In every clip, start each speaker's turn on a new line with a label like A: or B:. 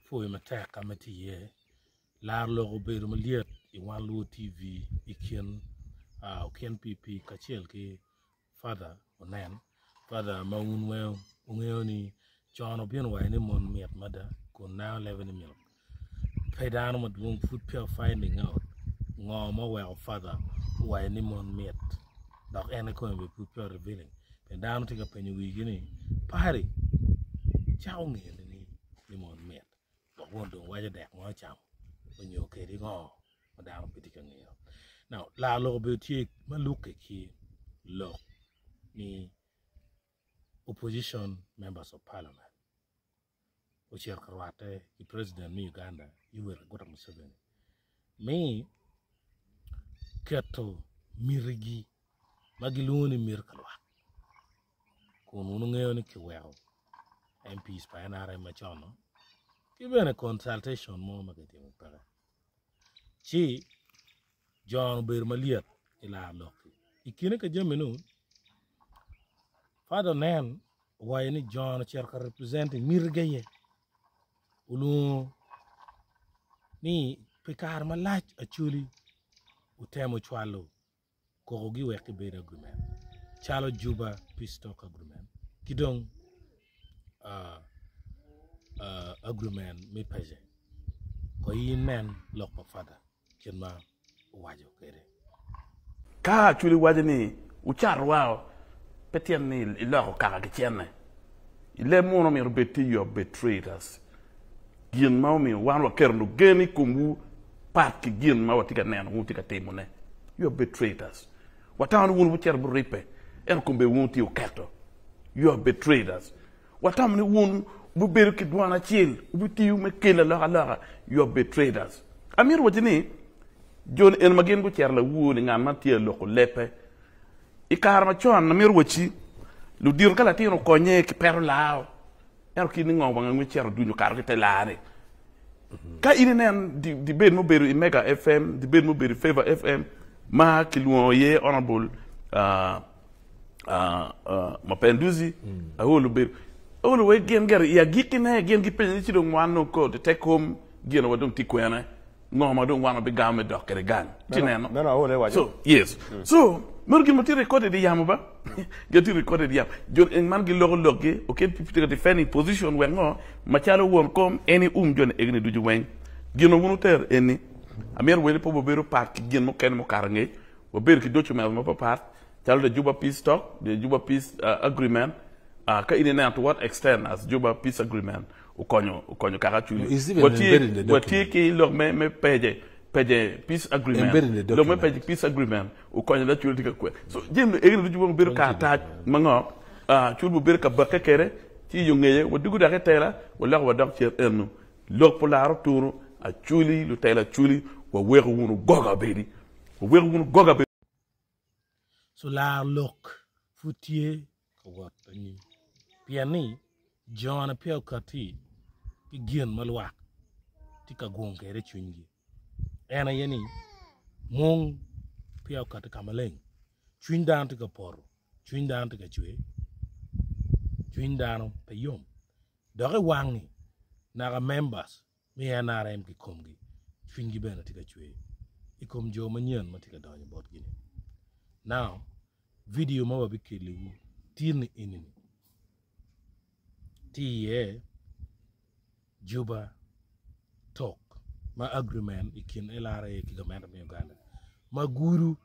A: Apwoyo matek ka ma itye iye. Laro lok obedo malyet i wan luo TV i kin okin PP kacel ki Father Onen. Father ma wun weng wungeyo ni con obino owaco ni mon mit mada kun nanga lebe ni mit pe dano madwong pud peya finding out ngo ma oweko Father owaco ni mon mit dok en kikome bene pud peya revealing pien dano tye ka penyo wigi ni pari cako ngeyo nining ni mon mit dok won dong waco dek mo ocamo onyo kedi ngo ma dano pe tye ka ngeyo. Now laro lok obedo tye ma lukke ki lok ni opposition members of parliament ocito ka rwatte ki president me Uganda Yoweri Kaguta Museveni me keto mitigi ma gilwongo ni miti pa lwak kun wun wungeyo ni kiweko MPs pa NRM macon-nu ki bene consultation mo ma kitimo peke ci jo-nu obedo malyet i laro lok-ki. I kine ka jami-nu Father Onen owaco ni jo-nu ocito ka representing mitigi aye olwongo ni pi kare malac Acholi otemo cwalo kokogi wek gibed agreement calo Juba Peace Talk Agreement ki dong agreement me Pece ko in nen lok pa Father kit ma owaco kwede.
B: Ka Acholi waco ni wucat wao, pe tyen ni iloko kaka ki cene. I leb munu myero obed tye you have betrayed us. Gin ma omiyo wan waketo lugen i komwu pat ki gin ma watye ka neno wun wutye ka timone. You have betrayed us. Watamo ni wun wucito wuribbe, ento kombeddi wun wutye wuketo. You have betrayed us. Watamo ni wun wubibedo ki dwan acel, wubitiyo me kelo alokaloka. You have betrayed us. Amito wacci ni, jo-ni eni ma gin gucito lawur-ni, ngat ma tye ka loko lebbe. I kare macon, amito wacci, ludito ka latin okonye ki peto lao, Ento kit ni ngo wang angwe cito dunyo kato ki te laa-ni. Ka in inen debate mubedo i Mega FM, debate mubedo i Favor FM ma kilwongo iye Honorable Mapenduzi, Aol obedo Aol wek gin gire i agikkine gin gipenyo ni ci dong wan dong ko the take home gin wa dong tye kwene. Ngo ma dong wan wabigamo me dok kwede gang? Ci neno.
C: Meno aol aye waco.
B: So, yes. So, meno gin ma tye recorded i yamo ba? Gin tye recorded i yamo. Jo eni man giloko lokgi, okay, tye ka defending position wek ngo? Macalo won kom, en ium joni egini ducu weng. Gin ma wun wutero eni, amito wele pe wabedo pat ki gin mukene mukato angec. Wabedo ki document mapapat, calo the Juba Peace Talk, the Juba Peace Agreement, ka in ineno to what extent has Juba Peace Agreement okonyo okonyo kaka
A: No,
B: Acholi.
A: it's even
B: Watye
A: embedded in the
B: watye
A: document.
B: ki lok me me peje peje peace agreement
A: Embedded in the
B: lok me
A: document.
B: peje peace agreement okonyo Lacholi tye ka kwe. So jami egini ducu weng obedo
A: Weng tye i
B: karatac
A: document.
B: ma ngo ah Acholi obedo ka bakke kede ci i yo ngeye wadugo dok i tela waloko wadok cen eno lok pa olaro tunu Acholi lutela Acholi waweko wunu goga obedi waweko wunu goga obedi.
A: So laro lok pud tye ka wot anyim pien ni jone peya okatti ki gin ma lwak tye ka gung kwede i cwinygi en aye ni mung peya okatti ka maleng cwiny dano tye ka poto cwiny dano tye ka cwer cwiny dano pe yom dok i wang-ngi naka members me NRM kikomgi cwinygi bene tye ka cwer i kom jo manyen ma tye ka donyo botgi-ni. Now, vidio ma wabikeliwu tin-ni eni-ni tye iye Juba Talk ma agreement i kin LRA ki gamente me Uganda ma gudo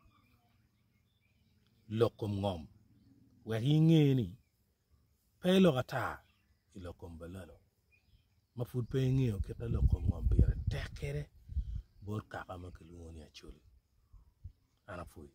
A: lok kom ngom wek inge ni Pe ilok ata i lok kom balalo ma pud pe ingeyo kit ma lok kom ngom pire tek kwede bot kaka ma kilwongo ni Acholi. An apwoyi.